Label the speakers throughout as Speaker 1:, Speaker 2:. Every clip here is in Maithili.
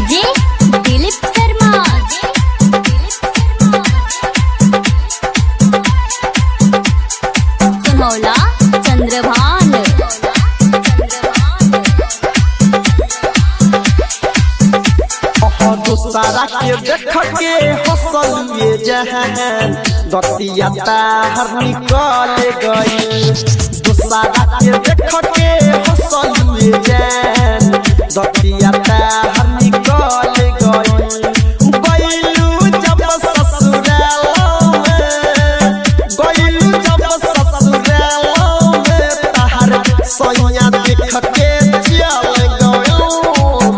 Speaker 1: डीजे दिलीप शर्मा। सुनौला चंद्रभान।
Speaker 2: दूसरा के देख के हंसलिए जहान, दतिया ताहर निकल गई। दूसरा के देख के हंसलिए जहान, दतिया ताहर निकल गई। गइलू जब ससुराल में, गइलू जब ससुराल में, ताहर सैया देख के चल गइल।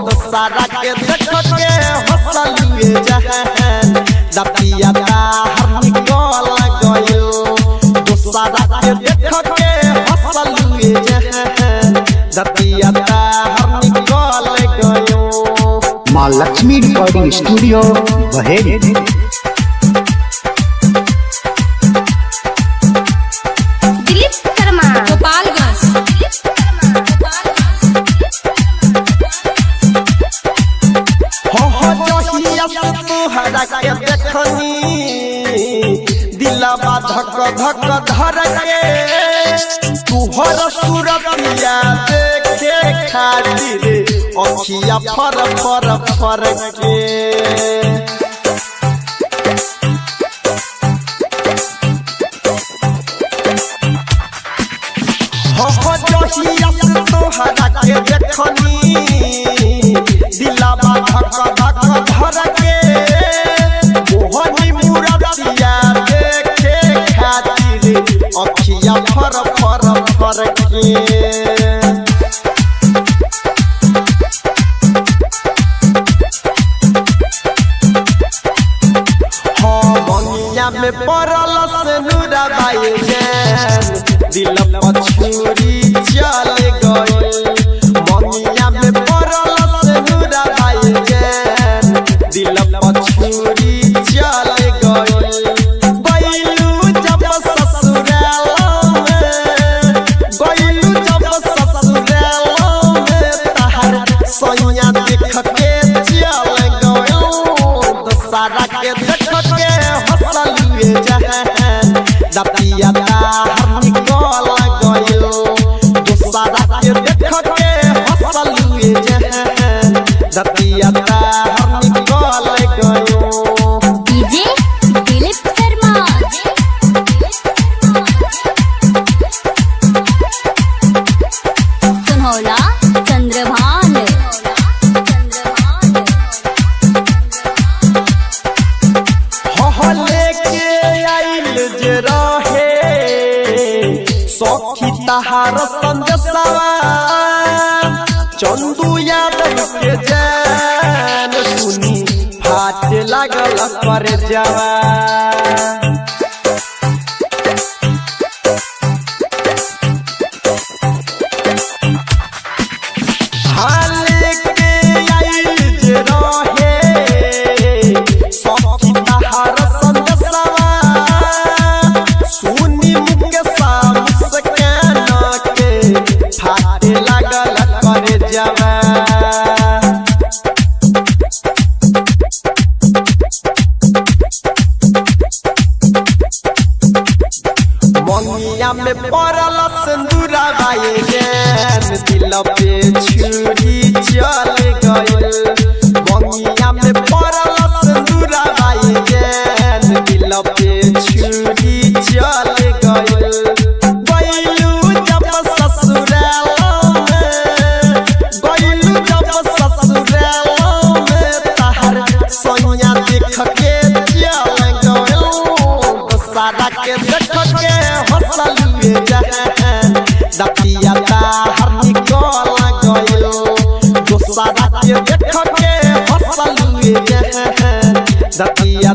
Speaker 2: दूसरा के देख के हंसलिए जहान, दतिया ताहर निकल गइल। दूसरा के देख के हंसलिए जहान, दतिया ताहर निकल गइल।
Speaker 3: माँ लक्ष्मी रिकॉर्डिंग स्टूडियो बहेरी।
Speaker 1: दिलीप शर्मा
Speaker 4: गोपालगंज।
Speaker 2: हो हो जहिया से तोहरा के देखनी, दिलवा धक धक धर के, तुहर सूरतिया देखे खातिर अखिया फर फर फर के। हो हो जहिया से तोहरा के देखनी, दिलवा धक धक धर के, मोहनी मुरतिया देखे खातिर अखिया फर फर फर के। बंगिया में पड़ल से नूराबाई जान, दिल पछुरी चल गइल। बंगिया में पड़ल से नूराबाई जान, दिल पछुरी चल गइल। गइलू जब ससुराल में, गइलू जब ससुराल में, ताहर सैया देख के चल गइल। दूसरा के देख के हंसलिए जहान, दतिया ताहर निकल गइल। दूसरा के देख के हंसलिए जहान, दतिया ताहर निकल गइल।
Speaker 1: डीजे दिलीप शर्मा। सुनौला चंद्रभान।
Speaker 2: हो लेके आइल जे रहे सखी तहार संदेशवा, चंदू यादव के जान सुनी फाटे लागल कर जावा। हाल के आइल जे रहे सखी तहार संदेशवा, सुनी मुकेशा मुस्कान के फाटे लागल कर जावा। मंगिया में पड़ल सिंदूरा बाई जान, दिल पे छुरी चल गइल। मंगिया में पड़ल सिंदूरा बाई जान, दिल पे छुरी चल गइल। गइलू जब ससुराल में, गइलू जब ससुराल में, ताहर सैया देख के चल गइल। दूसरा के देख के हंसलिए जहान, दतिया ताहर निकल गइल। दूसरा के देख के हंसलिए जहान, दतिया